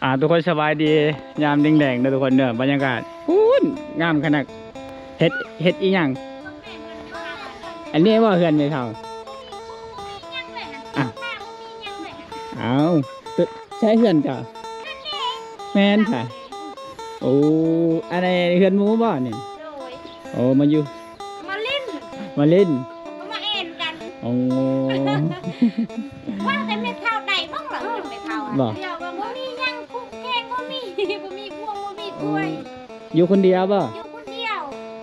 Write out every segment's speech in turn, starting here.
ອ່າ ທຸກຄົນສະບາຍດີຍາມແລງໆເດີທຸກຄົນເດີ. ບັນຍາກາດພຸ້ນງາມຂະໜາດ. ເຮັດ ເຮັດອີ່ຫຍັງ? ອັນນີ້ບໍ່ເຮືອນແມ່ເຖົ້າ? ອ້າວ ໃຊ້ເຮືອນເຈົ້າ? ແມ່ນຄ່ະ. ໂອ້ ອັນນີ້ເຮືອນໝູ່ບໍ່ນີ້? ໂອ້ ມາຢູ່ ມາຫຼິ້ນ ມາຫຼິ້ນ ມາແອ່ນກັນ. ໂອ້ ວ່າແຕ່ແມ່ເຖົ້າໄດ້ບໍ່ລະ ແມ່ເຖົ້າ ບໍ່ ດຽວວ່າບໍ່ມີຫຍັງ ຜູ້ແຂ່ງບໍ່ມີ ບໍ່ມີພວງ ບໍ່ມີຖ້ວຍ. ໂອ້ ຢູ່ຄົນດຽວບໍ່? ຢູ່ຄົນດຽວ.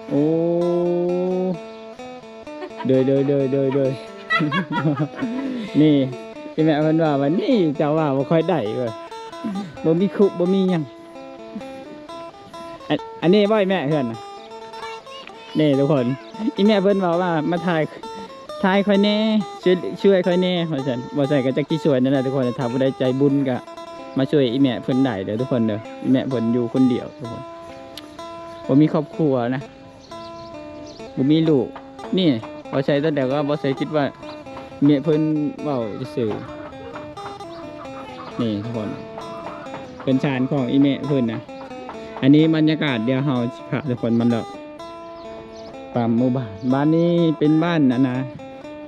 ໂອ້ ໂດຍ ໂດຍ ໂດຍ ໂດຍ ໂດຍ. ນີ້ ອີ່ແມ່ເພິ່ນວ່າ ວ່ານີ້ເຈົ້າວ່າບໍ່ຄ່ອຍໄດ້ເວີ້ຍ ບໍ່ມີຄຸ ບໍ່ມີຫຍັງ. ອັນ ອັນນີ້ບໍ່ ອີ່ແມ່ເຮືອນນະ? ນີ້ທຸກຄົນ ອີ່ແມ່ເພິ່ນເວົ້າວ່າ ມາຖ່າຍ ຖ່າຍຂ້ອຍແດ່ ຊ່ວຍ ຊ່ວຍຂ້ອຍແດ່ ວ່າຊັ້ນ. ບໍ່ໃສ່ກໍຈັກຊິຊ່ວຍນັ້ນແຫຼະທຸກຄົນ. ຖ້າຜູ້ໃດໃຈບຸນກໍມາຊ່ວຍອີ່ແມ່ເພິ່ນໄດ້ເດີທຸກຄົນເດີ. ອີ່ແມ່ເພິ່ນຢູ່ຄົນດຽວທຸກຄົນ ບໍ່ມີຄອບຄົວນະ. ບໍ່ມີລູກ. ນີ້ ບໍ່ໃສ່ຕອນແລກກໍບໍ່ໃສ່ ຄິດວ່າແມ່ເພິ່ນເວົ້າຊື່ໆ. ນີ້ທຸກຄົນ ເປັນຊານຂອງອີ່ແມ່ເພິ່ນນະ. ອັນນີ້ບັນຍາກາດ ດຽວເຮົາຊິພາທຸກຄົນມາເລາະຕາມໝູ່ບ້ານ. ບ້ານນີ້ເປັນບ້ານອັນນະ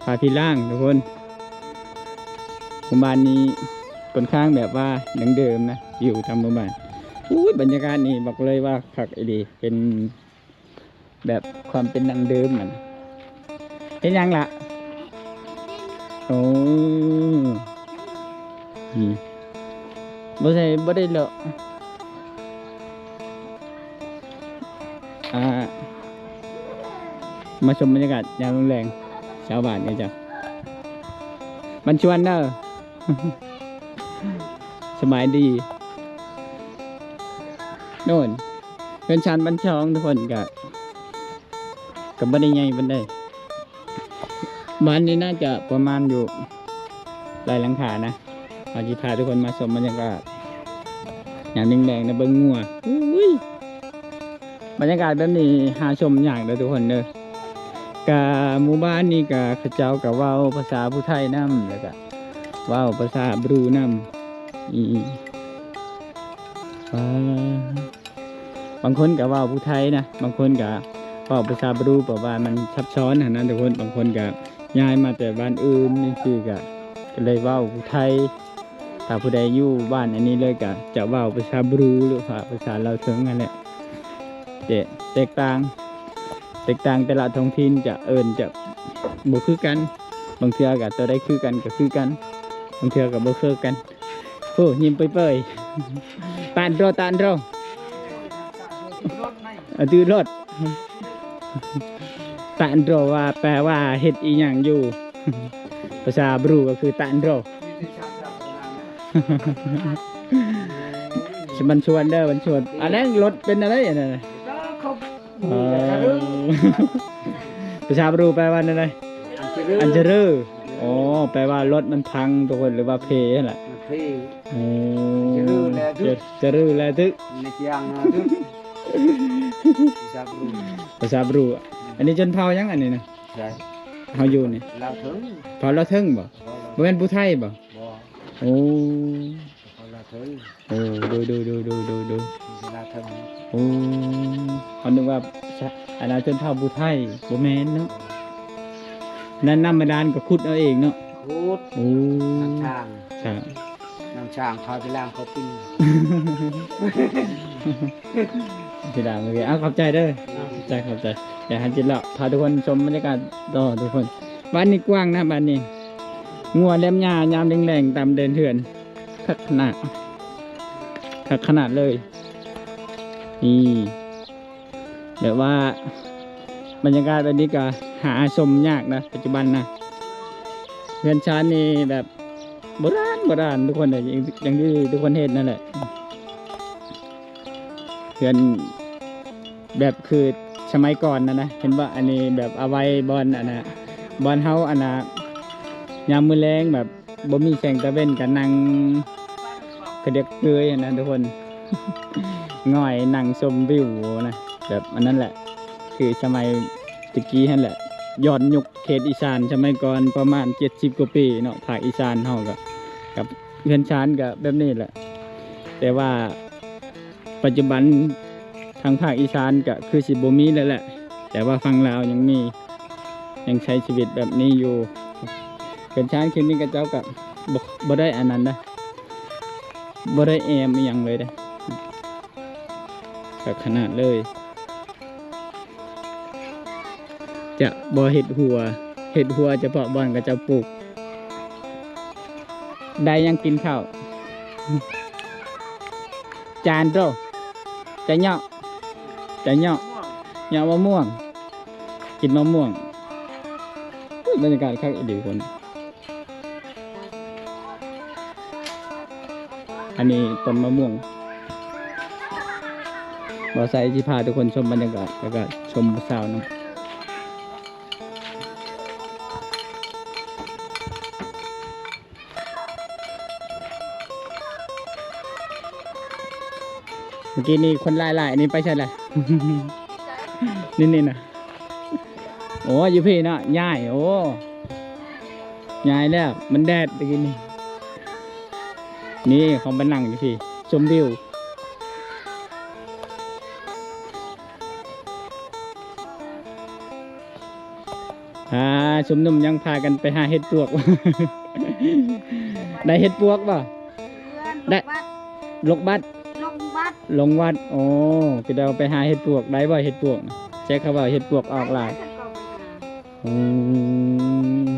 ພາພິລ່າງທຸກຄົນ. ໝູ່ບ້ານນີ້ຂ້ອນຂ້າງແບບວ່າດັ້ງເດີມນະ ຢູ່ຕາມໝູ່ບ້ານ. ອູ້ຍ ບັນຍາກາດນີ້ບອກເລີຍວ່າຄັກອີ່ຫຼີ ເປັນ ແບບຄວາມເປັນດັ້ງເດີມຫັ້ນ. ເຮັດຫຍັງລະ? ໂອ້ ອືມ ບໍ່ໃສ່ ບໍ່ໄດ້ເລາະ ອ່າ ມາຊົມບັນຍາກາດຍາມແລງໆ ຊາວບ້ານເອີເຈົ້າ ບ້ານຊວນເດີ. ສະບາຍດີ. ໂນ່ນ ເຮືອນຊານບ້ານຊ່ອງທຸກຄົນ ກະ ກະບໍ່ໄດ້ໃຫຍ່ປານໃດ. ບ້ານນີ້ໜ້າຈະປະມານຢູ່ຫຼາຍຫຼັງຄານະ. ເຮົາຊິພາທຸກຄົນມາຊົມບັນຍາກາດຍາມແລງໆ ນະ ເບິ່ງງົວ. ອຸ້ຍ ບັນຍາກາດແບບນີ້ຫາຊົມຍາກເດີທຸກຄົນເດີ. ກະໝູ່ບ້ານນີ້ກະເຂົາເຈົ້າກະເວົ້າພາສາຜູ້ໄທນຳ ແລ້ວກະເວົ້າພາສາບຣູນຳ. ອືມ ອ່າ ບາງຄົນກະເວົ້າຜູ້ໄທນະ ບາງຄົນກະເວົ້າພາສາບຣູ ເພາະວ່າມັນຊັບຊ້ອນຫັ້ນນະທຸກຄົນ. ບາງຄົນກະຍ້າຍມາແຕ່ບ້ານອື່ນຈັ່ງຊີ້ ກະ ກະເລີຍເວົ້າຜູ້ໄທ. ຖ້າຜູ້ໃດຢູ່ບ້ານອັນນີ້ເລີຍ ກະຈະເວົ້າພາສາບຣູ ຫຼືວ່າພາສາລາວເທິງຫັ້ນແຫຼະ. ແຕ່ແຕກຕ່າງ ແຕກຕ່າງແຕ່ລະທ້ອງຖິ່ນ ຈະເອີ້ນຈະບໍ່ຄືກັນ. ບາງເທື່ອກະໂຕໃດຄືກັນກະຄືກັນ ບາງເທື່ອກະບໍ່ຄືກັນ. ໂອ້ ຍິ້ມເປີຍໆ ຕານໂດ ຕານໂດ ອາ ດື້ລົດ. ຕານໂດວ່າແປວ່າເຮັດອີ່ຫຍັງຢູ່? ພາສາບຣູກໍຄືຕານໂດ. ມັນຊວນເດີ ມັນຊວນ. ອັນນັ້ນລົດເປັນອະໄລອັນນັ້ນນະ? ເອີ ພາສາບຣູແປວ່າແນວໃດ? ອັນຈະເຣີ. ອໍ ແປວ່າລົດມັນພັງທຸກຄົນ ຫຼືວ່າເພຫັ້ນລະ. ມັນເພ. ໂອ້ ຈະເຣີແລະ ຈະເຣີແລະ ໃນຈຽງນະ ພາສາບຣູ ພາສາບຣູ. ອັນນີ້ຊົນເຜົ່າຫຍັງອັນນີ້ນະ? ໃສ? ເຮົາຢູ່ນີ້ ລາວເທິງ. ເຜົ່າລາວເທິງບໍ່? ບໍ່ ບໍ່ແມ່ນຜູ້ໄທບໍ່? ບໍ່. ໂອ້ ເຜົ່າລາວເທິງ. ໂອ້ ໂດຍ ໂດຍ ໂດຍ ໂດຍ ໂດຍ ໂດຍ ລາວເທິງ. ໂອ້ ເຮົານຶກວ່າ ອັນນັ້ນຊົນເຜົ່າຜູ້ໄທ ບໍ່ແມ່ນເນາະ. ນັ້ນນ້ຳບາດານກໍຂຸດເອົາເອງເນາະ? ຂຸດ. ໂອ້ ນ້ຳຊ້າງ. ຄັບ ນ້ຳຊ້າງພາໄປລ້າງເຂົ້າກິນ. ຊິລ້າງເລີຍ. ເອົາ ຂອບໃຈເດີ. ຂອບໃຈ ຂອບໃຈ. ດຽວເຮົາຊິເລາະພາທຸກຄົນຊົມບັນຍາກາດຕໍ່ທຸກຄົນ. ບ້ານນີ້ກວ້າງນະ ບ້ານນີ້. ງົວແລມຫຍ້າຍາມແລງໆ ຕາມແດນເຮືອນ. ຄັກຂະໜາດ ຄັກຂະໜາດເລີຍ. ນີ້ ແບບວ່າບັນຍາກາດແບບນີ້ກໍຫາຊົມຍາກນະ ປັດຈຸບັນນະ. ເຮືອນຊານນີ້ແບບໂບລານ ໂບລານທຸກຄົນເອີຍ ຢ່າງທີ່ທຸກຄົນເຫັນນັ້ນແຫຼະ. ເຮືອນແບບຄືສະໄໝກ່ອນນັ້ນນະ ເຫັນບໍ່? ອັນນີ້ແບບເອົາໄວ້ບ່ອນອັນນະ ບ່ອນເຮົາອັນນະ ຍາມມື້ແລງແບບ ບໍ່ມີແສງຕາເວັນກໍນັ່ງກະດຽກເກີຍຫັ້ນນະທຸກຄົນ ຫງອຍນັ່ງຊົມວິວນະ ແບບອັນນັ້ນແຫຼະ ຄືສະໄໝແຕ່ກີ້ຫັ້ນແຫຼະ ຍ້ອນຍຸກເຂດອີສານສະໄໝກ່ອນປະມານເຈັດສິບກວ່າປີເນາະ ພາກອີສານເຮົາກໍ ກັບເຮືອນຊານກໍແບບນີ້ແຫຼະ. ແຕ່ວ່າປັດຈຸບັນທາງພາກອີສານກະຄືຊິບໍ່ມີແລ້ວແຫຼະ ແຕ່ວ່າຝັ່ງລາວຍັງມີ ຍັງໃຊ້ຊີວິດແບບນີ້ຢູ່. ເຮືອນຊານຄືນນີ້ເຂົາເຈົ້າກະບໍ່ ບໍ່ໄດ້ອັນນັ້ນນະ ບໍ່ໄດ້ແອ້ມອີ່ຫຍັງເລີຍເດ້ ຄັກຂະໜາດເລີຍ. ຈະບໍ່ເຮັດຮົ້ວ ເຮັດຮົ້ວສະເພາະບ່ອນເຂົາເຈົ້າປູກ. ໄດ້ຫຍັງກິນເຂົ້າ? ຈານໂຕ ຈະເຍາະ ຈະເຍາະ ເຍາະມະມ່ວງ ກິນມະມ່ວງ. ອຸ້ຍ ບັນຍາກາດຄັກອີ່ຫຼີຄົນ. ອັນນີ້ຕົ້ນມະມ່ວງ. ບ່າວໄຊຊິພາທຸກຄົນຊົມບັນຍາກາດ ແລ້ວກະຊົມຜູ້ສາວນຳ. ເມື່ອກີ້ນີ້ຄົນຫຼາຍໆ ນີ້ໄປໃສລະ? ນີ້ໆ ນະ. ໂອ້ ຢູ່ພີ້ເນາະ ຍ້າຍ ໂອ້ ຍ້າຍແລ້ວ ມັນແດດຕະກີ້ນີ້. ນີ້ເຂົາມານັ່ງຢູ່ພີ້ ຊົມວິວ. ອ່າ ຊຸມນຸ່ມຍັງພາກັນໄປຫາເຫັດປວກ. ໄດ້ເຫັດປວກບໍ່? ເພື່ອນ ໄດ້ ລົງວັດ ລົງບັດ ລົງວັດ ລົງວັດ. ໂອ້ ຄືໄດ້ໄປຫາເຫັດປວກ ໄດ້ບໍ່ເຫັດປວກ? ແຈັກເຂົາວ່າເຫັດປວກອອກຫຼາຍ. ອືມ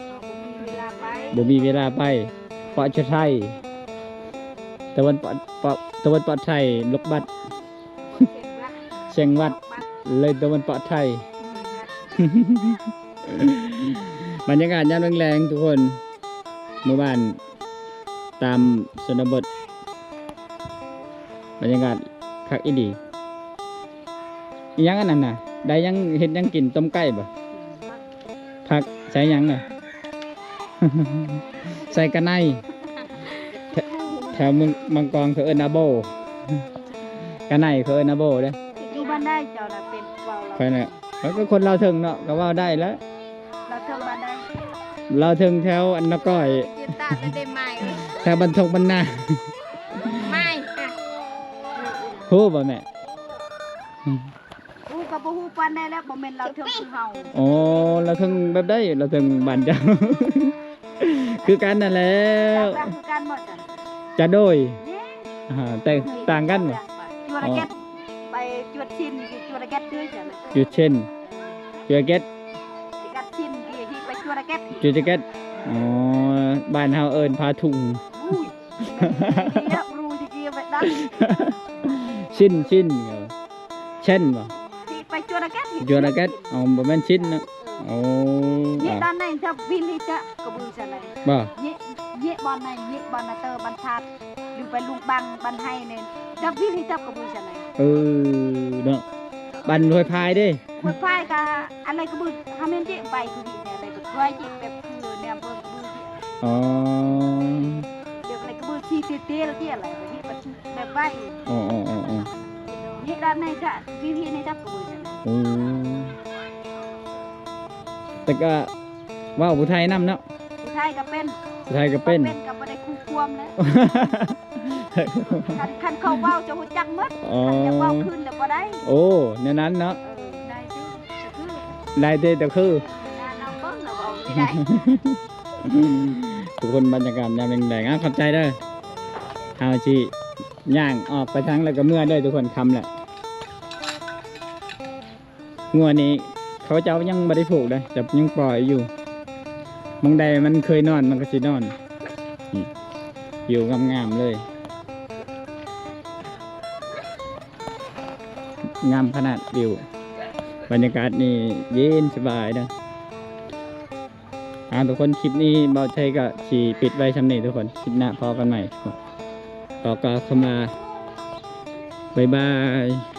ບໍ່ມີເວລາໄປ ບໍ່ມີເວລາໄປ ປະຊະໄທ ຕາເວັນປະ ປະ ຕາເວັນປະໄທ ລົງບັດ. ເສັງວັດ ເລີຍຕາເວັນປະໄທ. ບັນຍາກາດຍາມແລງໆ ທຸກຄົນ ໝູ່ບ້ານຕາມຊົນນະບົດ ບັນຍາກາດຄັກອີ່ຫຼີ. ອີຫຍັງອັນນັ້ນນະ? ໄດ້ຫຍັງ ເຮັດຫຍັງກິນ? ຕົ້ມໄກ່ບໍ່? ຜັກໃສ່ຫຍັງນະ? ໃສ່ກະໄນ. ແຖວ ແຖວເມືອງບາງກອງເຂົາເອີ້ນອາໂບ ກະໄນເຂົາເອີ້ນອາໂບເດ້. ຢູ່ບ້ານໃດເຈົ້ານະ? ເປັນເວົ້າລາວ ຂ້ອຍນະ ຂ້ອຍກະຄົນລາວເທິງເນາະ ກະເວົ້າໄດ້ແຫຼະ. ລາວເທິງບ້ານໃດ? ລາວເທິງແຖວອັນນະກ້ອຍ ແຖວບ້ານທົ່ງບ້ານນາ. ຮູ້ບໍ່ແມ່? ຮູ້ກະບໍ່ຮູ້ປານໃດແຫຼະ ບໍ່ແມ່ນລາວເທິງຄືເຮົາ. ອໍ ລາວເທິງແບບໃດ? ລາວເທິງບ້ານເຈົ້າ ຄືກັນນັ້ນແຫຼະ ຕ່າງກັນໝົດ. ຈະໂດຍ ນີ້ ອ່າ ແຕກຕ່າງກັນບໍ່? ຈົວລະເກັດ ອໍ ໄປຈົວຊິນ ຢູ່ຈົວລະເກັດຄືກັນ. ຈົວຊິນ ຈົວລະເກັດ ກັດຊິນ ທີ່ ທີ່ໄປຈົວລະເກັດ ຈົວລະເກັດ. ອໍ ບ້ານເຮົາເອີ້ນຜ້າທຸງ. ອຸ້ຍ ເຮັດຮູ້ຊິກີໄປດັງ ຊິນ ຊິນ ເອີ ເຊັ່ນບໍ່? ທີ່ໄປຈົວລະເກັດ ຈົວລະເກັດ. ອໍ ບໍ່ແມ່ນຊິນເນາະ. ໂອ້ ເຍ ດອນໃນຈະວິນທີ່ຈະກະບືຊະໄນ ບໍ່ ເຍ ເຍ ບອນໃນ ເຍ ບອນນາເຕີ ບັນທາດ ຫຼືໄປລຸງບັງ ບັນໄຮນີ້ ຈະວິນທີ່ຈະກະບືຊະໄນ. ເອີ ເນາະ ບັນຫ້ວຍພາຍເດ້ ຫ້ວຍພາຍກະ ອັນໃດກະບື ຫາແມ່ນເຈະໄປຄືນີ້ແຫຼະ ແລ້ວກະຄວາຍເຈະແບບຄືແນວເບິ່ງກະບືເຈະ. ອໍ ແບບໃດກະບືທີ່ເຕລໆ ເຈະອະໄລແບບນີ້ ແບບໄວ. ອໍໆໆໆ ນີ້ດ້ານໃນຈະ ວິທີໃນຈັບກະບື. ໂອ້ ແຕ່ກະເວົ້າຜູ້ໄທນຳເນາະ ຜູ້ໄທກະເປັນ ຜູ້ໄທກະເປັນ ເປັນກະບໍ່ໄດ້ຄູ່ຄວາມແລ້ວ. ຄັນ ຄັນເຂົາເວົ້າຈະຮູ້ຈັກໝົດ. ອໍ ຄັນຢາກເວົ້າຄືນລະບໍ່ໄດ້. ໂອ້ ແນວນັ້ນເນາະ. ເອີ ໄດ້ຕິ ກະຄື ໄດ້ຕິ ກະຄື ເອີ ໜ້ານ້ອງເບິ່ງລະເວົ້າບໍ່ໄດ້. ທຸກຄົນ ບັນຍາກາດຍາມແລງໆ ອາ ຂອບໃຈເດີ. ເຮົາຊິຍ່າງອອກໄປທາງ ແລ້ວກະເມືອເດີທຸກຄົນ ຄ່ຳແລ້ວ. ງົວນີ້ເຂົາເຈົ້າຍັງບໍ່ໄດ້ຜູກເດ້ ຈະຍັງປ່ອຍຢູ່ ໝ່ອງໃດມັນເຄີຍນອນມັນກະຊິນອນ. ນີ້ ວິວງາມໆເລີຍ ງາມຂະໜາດ. ວິວ ບັນຍາກາດນີ້ເຢັນສະບາຍເດີ. ອ່າ ທຸກຄົນ ຄລິບນີ້ບ່າວໄຊກະຊິປິດໄວ້ຊ່ຳນີ້ທຸກຄົນ ຄລິບໜ້າພໍ້ກັນໃໝ່ ຂໍກ່າວຄຳວ່າ ບາຍບາຍ.